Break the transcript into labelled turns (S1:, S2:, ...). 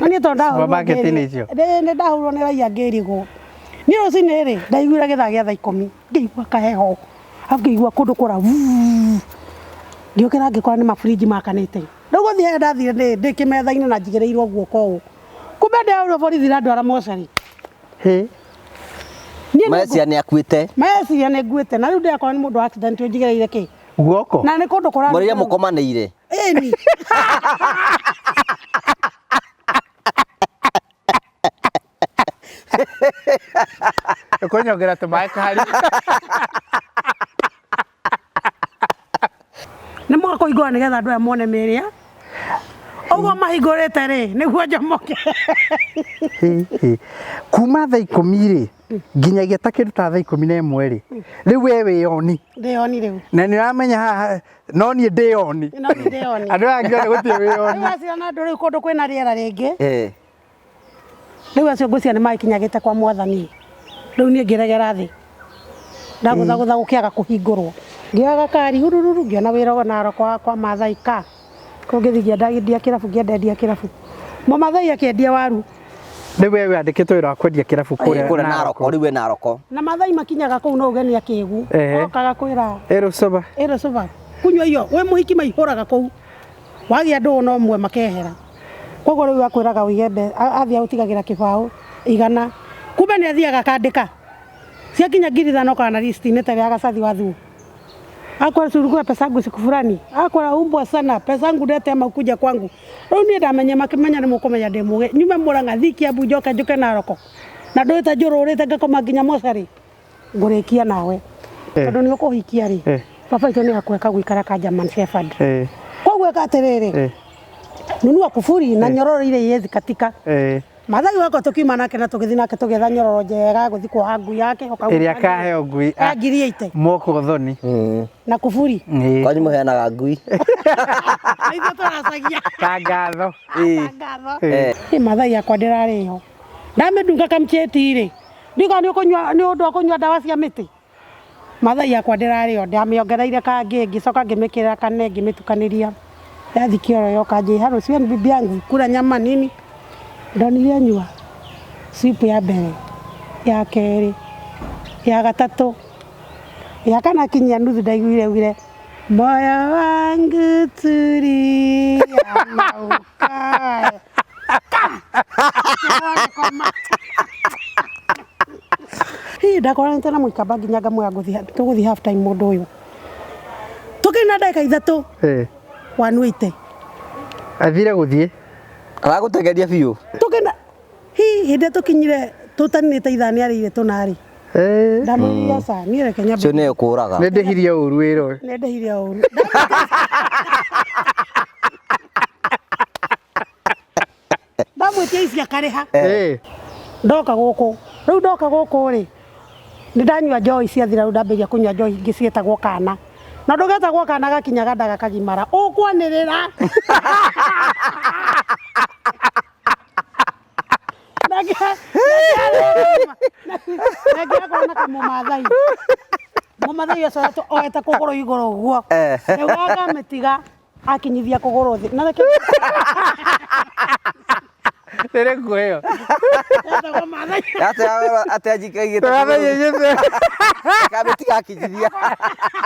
S1: Na niĩ tondũ ndahũrirwo
S2: Supermarket-inĩ icio?
S1: Nĩ ndahũrirwo nĩ raia ngĩrigwo. Niĩ rũcinĩ rĩ, ndaiguire gĩthaa gĩa thaa 10, ngĩigua kaheho, arabu ngĩigua kũndũ kũra vuu. Ngĩũkĩra ngĩkora nĩ maburinji makanĩte. Rĩu gũthiĩ harĩa ndathire ndĩ kĩmetha-inĩ na njigĩrĩirwo guoko ũũ. Kumbe ndĩrahũrirwo borithi irandwara mocarĩ.
S2: Hĩ.
S1: Niĩ nĩ
S3: Mareciria nĩ akuĩte.
S1: Mareciria nĩ nguĩte na rĩu ndĩrakora nĩ mũndũ wa accident ũnjigĩrĩire kĩ.
S2: Guoko.
S1: Na nĩ kũndũ kũra.
S3: Mũrĩre mũkomanĩire.
S1: Ĩni.
S2: Ũkũnyongera tũmaĩ kari.
S1: Nĩ mwaka kũhingũra nĩgetha andũ aya mone mĩrĩa. Ũguo mahingũrĩte rĩ, nĩguo njomoke.
S2: Hĩ, hĩ. Kuma thaa 10 rĩ, nginyagia ta kĩndũ ta thaa 11 rĩ, rĩu we wĩyoni.
S1: Ndĩyoni rĩu.
S2: Na nĩ ũramenya haha no niĩ ndĩyoni.
S1: No niĩ ndĩyoni.
S2: Andũ aya angĩ othe gũtirĩ wĩyoni.
S1: Rĩu acio na andũ rĩu kũndũ kwĩna rĩera rĩngĩ.
S3: Eh.
S1: Rĩu acio ngwĩciria nĩ magĩkinyagĩte kwa mwathani. Rĩu niĩ ngĩregera thĩ. Ndagũthagũtha gũkĩaga kũhingũrwo. Ngĩoya gakari hurururu ngĩona wĩra o Narok kwa Mathai ka. Kũu ngĩthiĩ ngĩendia kĩrabu ngĩendia kĩrabu. Mũmathai akĩendia waru.
S2: Rĩu we wandĩkĩtwo wĩra wa kwendia kĩrabu kũrĩa
S3: Kũrĩa Narok, rĩu we Narok.
S1: Na Mathai makinyaga kũu no uge nĩ akĩgu. Okaga kwĩra
S2: Ĩrũcũba.
S1: Ĩrũcũba. Kunyua iyo wĩ mũhiki maihũraga kũu. Wagĩa ndũgũ na ũmwe makehera. Koguo rĩu akwĩraga ũige athiĩ agũtigagĩra kĩbaũ 100. Kumbe nĩ athiaga akandĩka. Ciakinya 5,000 okaga na list inĩ ta ĩrĩa ya Gacathi wa Thuo. Akwĩra chukua pesa yangu siku fulani. Akwĩra umbwa sana pesa yangu ndete ama ukuja kwangu. Rĩu niĩ ndamenya makĩmenya nĩ mũkũmenya ndĩ mũgĩ. Nyume Murang'a thiĩ Kiambu njoke njũke Narok. Na ndũĩte njũrũrĩte ngakoma nginya mocarĩ. Ngũrĩkia nawe. Tondũ nĩ ũkũhikia rĩ. Baba witũ nĩ akũreka gũikara ka German Shepherd. Koguo ĩka atĩrĩrĩ. Nunua kuburi na nyororo ile iwezi katika. Mathai wakwa tũkiuma nake na tũgĩthiĩ nake tũgĩetha nyororo njega ya gũthiĩ kuoha ngui yake.
S2: Ĩrĩa akaheo ngui.
S1: Ya ngiri ĩite.
S2: Moko thoni.
S1: Na kuburi.
S3: Kwanyu mũheanaga ngui.
S1: Ithuĩ tũracagia.
S2: Tangatho.
S1: Tangatho. Ĩ Mathai yakwa ndĩrarĩo. Ndamĩndunga kamcheti rĩ. Ndiuga nĩ ũkũnyua nĩ ũndũ wa kũnyua ndawa cia mĩtĩ. Mathai yakwa ndĩrarĩo ndamĩongereire kangĩ ngĩcoka ngĩmĩkĩrĩra kane ngĩmĩtukanĩria. Yathi kĩoro yoka njĩha rũciũ ni bibi yangu kula nyama nini. Ndonire anyua sip ya mbere, ya kerĩ, ya gatatũ, ya kana akinyia nuthu ndaiguire augire moyo wangu tulia na ukae. Hihi ndakoranĩte na mũikamba nginya ngamwĩra ngũthiĩ tũgũthiĩ half time mũndũ ũyũ. Tũkĩrĩ na ndagĩka 3 180.
S2: Athire gũthiĩ.
S3: Aragũtengeria biũ.
S1: Tũkĩna hihi hĩndĩ ĩrĩa tũkinyire tũtaninĩte ithaa nĩ arĩire tũnarĩ. Ndamwĩrire aca, niĩ reke nyambe.
S3: Ũcio nĩ ekũraga.
S2: Nĩ ndĩhirie ũru wĩra ũyũ.
S1: Nĩ ndĩhirie ũru. Ndamwĩtia ici akarĩha. Ndoka gũkũ. Rĩu ndoka gũkũ rĩ, nĩ ndanyua njohi ciathira rĩu ndambĩrĩria kũnyua njohi ingĩ ciĩtagwo kana. Na ndũgetagwo kana gakinyaga nda gakagimara. Ũkwanĩrĩra. Na ngĩakora na kamũmathai. Mũmathai ũcio oete kũgũrũ igũrũ ũguo. Rĩu akamĩtiga akinyithia kũgũrũ thĩ. Na reke
S2: Rĩrĩ kuo ĩyo.
S1: Etagwo Mathai.
S3: Atĩ atĩ anjikaigĩte.
S2: Mathai aigĩte.
S3: Kamĩtiga akinyithia.